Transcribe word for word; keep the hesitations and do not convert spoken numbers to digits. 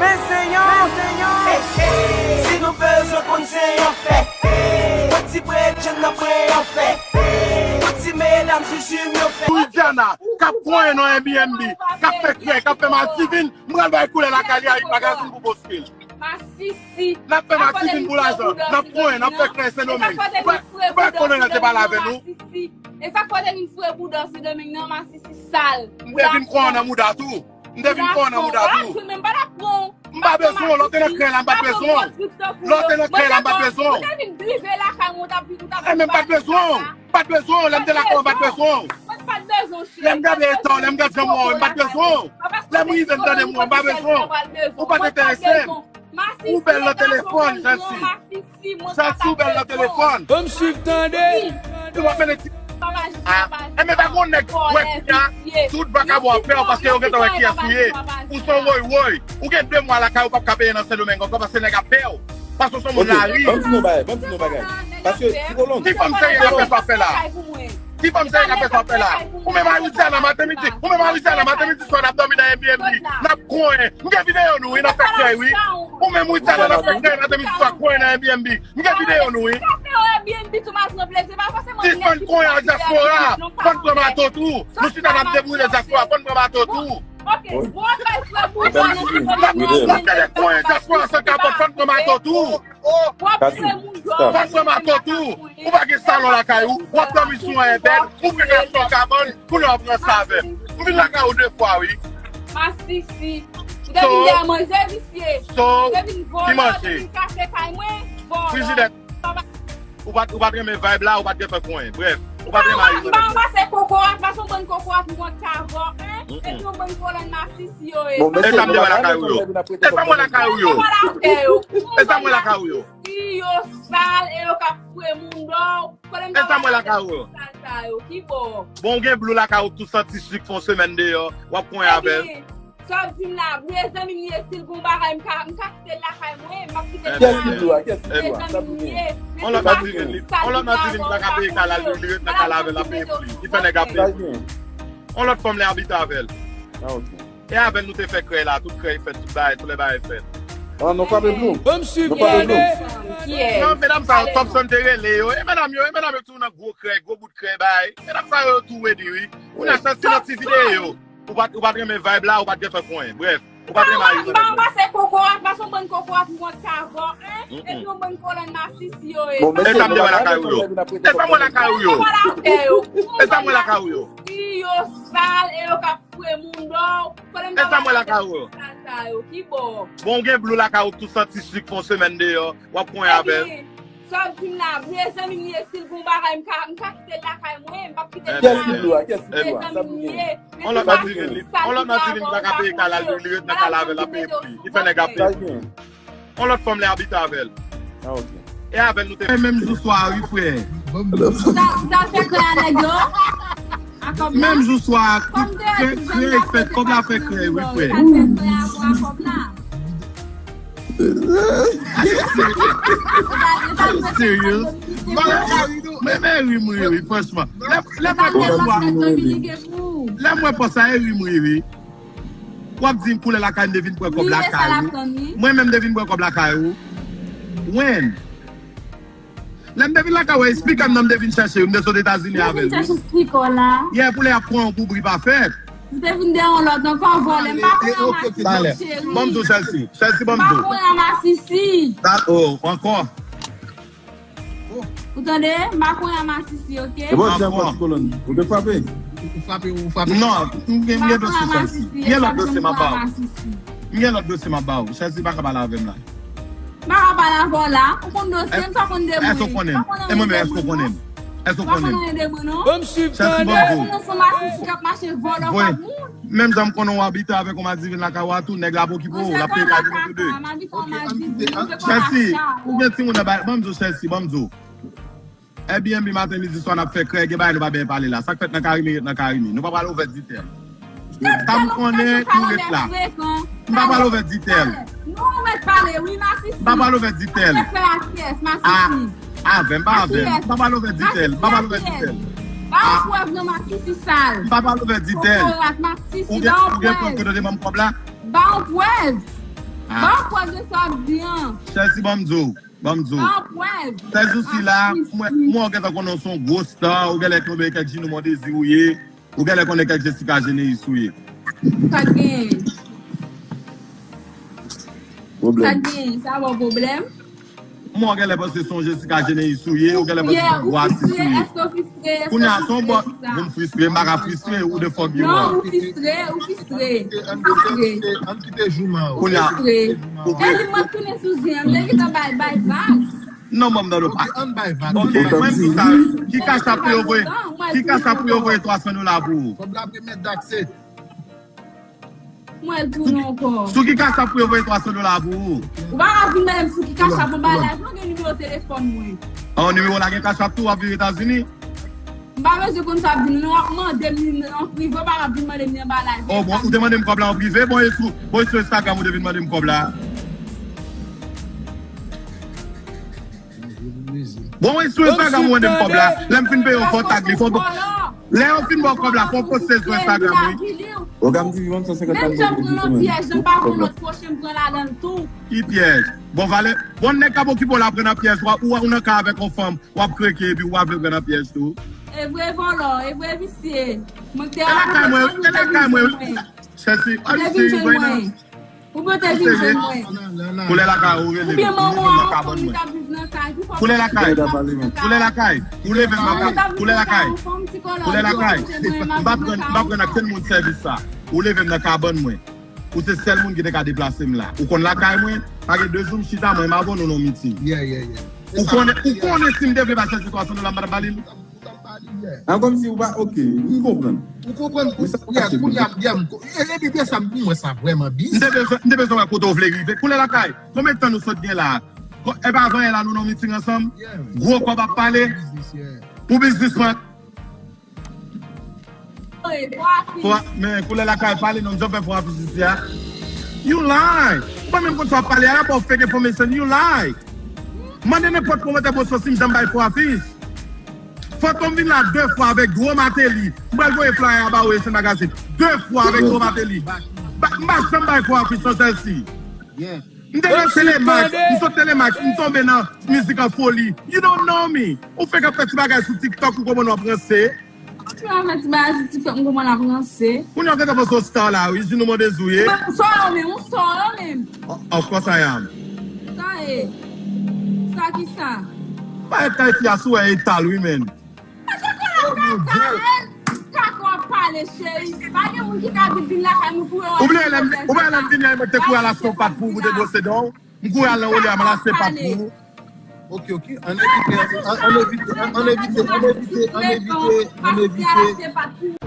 Men se yon, men se yon. Si nou bezwen konn se yon fè. Pou ti bredjenn nan pran yon fè. Pou ti medam zuzu m yo fè. Louisiana, k ap konyen nan Airbnb, k ap fè krèy, k ap fè madivin, m pral bay koulè lakay li a uit magazin pou poste l. Masisi. N ap fè madivin pou lajan, n ap konyen, n ap fè krèy Sendomeng. Ou pa, ou pa konnen nan te pale avè nou. E sa k fè w te vin foure bouda w Sendomeng nan, masisi sal. M te vin konyen nan mouda tou. M te vin konyen nan mouda tou. Ou menm pa t ap pran. M pa bezwen w, lè w te nan krèy la, m pa t bezwen w. Lè w te nan krèy la, m pa t bezwen w. Ou te vin drive lakay mwen, ou t ap vin, ou t ap vin. E men m pa t bezwen w. M pa t bezwen w, lè m te lakay ou, m pa t bezwen w. Mwen pa t bezwen w, cheri. Lè m gade eta w, lè m gade jan m wè w, m pa t bezwen w. Lè m rive m tande m wè w, m pa bezwen w. Ou pa t enterese m. Ou bèl nan telefòn, Chelsea. Chelsea, ou bèl nan telefòn. Ban m swiv tande. Ou ap mennen ti. Ah, e men pa gon nèg wè kounya, tout vakabon ap pè w paske yo gentan wè kiyès ou ye. Ou se yon woy woy. Ou gen de mwa lakay ou p ap ka peye nan Sendomeng ankò paske nèg ap pè w. Paske w se yon moun lari. Ban m di nou bagay, ban m di nou bagay. Paske psikològ. Ki fanm serye k ap fè sa w ap fè la? Ki fanm serye k ap fè sa w ap fè la? Ou menm a Louisiana maten midi, ou menm a Louisiana maten midi swa n ap dòmi nan Airbnb, n ap konyen. M gen videyo nou wi, n ap fè krèy wi. Ou menm Louisiana n ap fè krèy maten midi swa konyen nan Airbnb. M gen videyo nou wi. Sispann konyen ak dyaspora, fò n pran bato tou. Nou chita n ap deboule dyaspora, fò n pran bato tou. Ok, bon, frè Bouda, n ap fè de konyen, dyaspora san kapòt, fò n pran bato tou. Fò n pran bato tou. Ou pa gen salon lakay ou, w ap dòmi sou yon bèd, ou pran yon kabann, kounye a w ap ranse avè m. M vin lakay ou de fwa wi. Masisi. Ou te vin dèyè manje, visye. Ou te vin vòlò, ou te vin kase kay mwen, vòlò. Frijidè. Ou pa t, ou pa t renmen vibe la, ou pa t gentan konyen. Brèf, ou pa t renmen Ayiti. M pa ranmase kokorat, pase yon bann kokorat mwen ka vò, en? Epi yon bann kolòn masisi yo ye. E sa m te wè lakay ou yo? E sa m wè lakay ou yo? E sa m wè lakay ou yo? Yo sal e yo k ap fwe moun dò. E sa m wè lakay ou yo? Sal sa yo, ki bò? Bon, ou gen blou lakay ou tou santi sik fè yon semèn deyò, w ap konyen avè l. Sa w di m la vre, zanmi m ye, si l gon bagay, m ka, m ka kite l lakay mwen, m ap kite l lakay mwen. Kiyès ki blou a? Kiyès ki blou a? Sa blou gen? On lòt madivin, li, on lòt madivin ki pa ka peye kay la, li, li ret nan kay la avè l, l ap peye pou li. Li fè nèg ap peye pou li. On lòt fanm, li abite avè l. Ah, ok. E avè l nou te fè krèy la, tout krèy fèt, tout bagay, tout lè bagay fèt. Ah, nou frape blou. Ban m swiv tande. Non, medam sa yo, Thompson te rele yo. E medam yo, e medam yo tou nan gwo krèy, gwo bout krèy bay. Medam sa yo tou redi, wi. Kounye a, sa se nan ti videyo. Ou pa t, ou pa t renmen vibe la, ou pa t gentan konyen. Brèf, ou pa t renmen Ayiti. M pa ranmase kokorat, pase yon bann kokorat mwen ka vò, en? Epi yon bann kolòn masisi yo ye. E sa m te wè lakay ou yo? E sa m wè lakay ou yo? E sa m wè lakay ou yo? Yo sal e yo k ap fwe moun dò. E sa m wè lakay ou yo? Sal sa yo, ki bò? Bon, ou gen blou lakay ou tou santi sik fè yon semèn deyò, w ap konyen avè l. Sa w di m la vre, zanmi m ye, si l gon bagay, m ka, m ka kite l lakay mwen, m p ap kite l lakay mwen. Kiyès ki blou a? Kiyès ki blou a? Sa blou gen? On lòt madivin, li, on lòt madivin ki pa ka peye kay la, li, li ret nan kay la avè l, l ap peye pou li. Li fè nèg ap peye pou li. On lòt fanm, li abite avè l. Ah, ok. E avè l nou te. Menm jou swa, wi, frè. Sa, sa fè krèy a nèg yo? Menm jou swa, krèy, krèy fèt, kòb la fè krèy, wi, frè. Serious? Men, men ri m ri, wi, franchman. Lè, lè mwen konn fwa. Lè mwen panse a ri m ri, wi. W ap di m koulè lakay m te vin pran kòb lakay ou. Mwen menm te vin pran kòb lakay ou. When? Lè m te vin lakay ou, e spikè m nan m te vin chèche, m te sot Etazini avè l. Ou te vin chèche spikè w la? Yeah, pou lè y ap pran w pou bri pa fèt. Ou te vin dèyè yon lòt ankò, vòlè, m pa konn yon masisi, cheri. Ban m di w, Chelsea. Chelsea, ban m di w. M pa konn yon masisi. Oh, ankò. Ou tande? M pa konn yon masisi, ok? E bon, se ankò ti kolòn. Ou te frape? Ou frape, ou frape. Non, m gen, m gen dosye Chelsea. M gen lòt dosye m ap ba w. M gen lòt dosye m ap ba w. Chelsea pa ka pale avè m la. M pa ka pale avè w la. Ou konn dosye m, sa konn debouye. Èske w konnen m? E mwen menm, èske w konnen m? Èske w konnen m? Chelsea, ban m di w. Ou konn se masisi k ap mache vòlò kòb moun. Menm jan m konnen w abite avèk yon madivin lakay ou a tou, nèg la ap okipe w, l ap peye kay pou nou tou de. Chelsea, ou gen timoun nan bay, ban m di w, Chelsea, ban m di w. Airbnb maten, midi, swa, n ap fè krèy, gen bagay nou pa byen pale la. Sa k fèt nan Karimi, ret nan Karimi. Nou pa pral ouvè ditèl. Sa m konnen, nou ret la. M pa pral ouvè ditèl. M pa pral ouvè ditèl. A, avè m, pa avè m. M pa pral ouvè ditèl. M pa pral ouvè ditèl. Ba yon prèv non, masisi sal. M pa pral ouvè ditèl. Ou gen, ou gen prèv ke w te ban m kòb la? Ba yon prèv. Ba w prèv de sa w ap di an. Chelsea, ban m di w. Ban m di w. Ba w prèv. Sèzousi la, mwen, mwen gentan konnen w se yon gwo star, ou genlè tonbe kèk Ginou Mondésir ou ye, ou genlè konnen kèk Jessica Généus ou ye. Sa k genyen? Sa k genyen? Sa ba w pwoblèm? Mwen genlè panse se yon Jessica Généus ou ye, ou genlè panse se yon gwo atis ou ye. Kounye a, se yon bò, bon, m fristre, m pa ka fristre, ou de fòk yo. Non, ou fristre, ou fristre, ou fristre. Ann kite jouman ou. Kounye a, ou fristre. Epi mwen tounen sou zen an, m te gentan bay, bay vag. Non, mwen m nan lo pa. Ok, ann bay vag. Ok, mwen m di sa, ki kachap pou yo voye, ki kachap pou yo voye twa san dola pou ou? Kòb la remèt dakse. Mwen tounen ankò. Sou ki kachap pou yo voye twa san dola pou ou? Ou pa ka vin mande m sou ki kachap, anba live, mwen gen nimewo telefòn mwen. An, nimewo la gen kachap tou, w ap viv Etazini? M pa bezwen konn sa ap vin, non, w ap mande m li an prive, ou pa ka vin mande m li anba live. Oh, bon, ou te mande m kòb la an prive? Bon, e sou, bon, e sou Instagram ou te vin mande m kòb la? Bon, e sou Instagram ou mande m kòb la. Lè m fin peye w, fò w tag li, fò w Lè yo fin ba w kòb la, fò w poste sou Instagram, wi. Pwogram T V, menm san senkant la m pran nan pyèj, m pa konn lòt pwochen m pran ladan l tou. Ki pyèj? Bon, valè, bon, nèg k ap okipe w la pran nan pyèj, ou, ou nan kay avèk yon fanm, w ap kreke epi w pa vle pran nan pyèj tou. E vre vòlò, e vre visye. Mwen te lakay mwen, e lakay mwen. Chelsea, are you serious right now? Ou pote vin jwenn mwen. Koulè lakay ou rele m, ou leve m nan kabann mwen. Koulè lakay, koulè lakay, ou leve m nan kabann, koulè lakay, koulè lakay. M pa pran, m pa pran ak kenn moun sèvis sa. Ou leve m nan kabann mwen. Ou se sèl moun ki te ka deplase m la. Ou konn lakay mwen, pa gen de jou m chita mwen m avè w nou nan miting. Ou konnen, ou konnen si m te vle ba Chelsea twa san dola m pa t ap ba li l. An kòmsi ou pa, ok, m konprann. Ou konprann? Kounye a, kounye a, m ko- e, e, e, sa, m wè sa vrèman bizarre. M te bezwen, m te bezwen wè kote w vle rive. Koulè lakay, konbyen tan nou sot gen la? Ko- E pa vanyen la nou nan miting ansanm? Gwo kòb ap pale? Pou biznisman. Fò a- men koulè lakay pale non, m janm fè fò afich isi a. You lie. Ou pa menm konn sa w ap pale a, la pa w fake information, you lie. Mande nenpòt pwomotè bon sòs si m janm bay fò afich. Fantom vin la de fwa avèk Dro Martelly. M pral voye flyer a ba ou, Esen Magazine. De fwa avèk Dro Martelly. Ba- M pa janm bay fò afich nan Chelsea. M te nan Telemax, m sot Telemax, m tonbe nan mizik an foli. You don't know me. Ou fenk ap fè ti bagay sou TikTok, ou konprann w ap ranse. Ou ap fè ti bagay sou TikTok, m konprann ap ranse. Kounye a w gentan panse w star la, wi, Ginou Mondésir ou ye. Ou star ou menm, ou star ou menm. O- Of course I am. Sa e. Sa ki sa? Bayè kay fi a sou wè etal wi, men. Mwen te konn ap ka pale, kaka w ap pale, cheri. Pa gen moun ki ka vin lakay nou pou yo. Ou bliye lè m, ou bliye lè m vini a, mwen te kouri al achte yon pat pou ou, pou te bwose dan w. M kouri al nan Olè a, m al achte pat pou ou. Ok, ok. Ann evite, ann, ann evite, ann, ann evite, ann evite, ann evite, ann evite.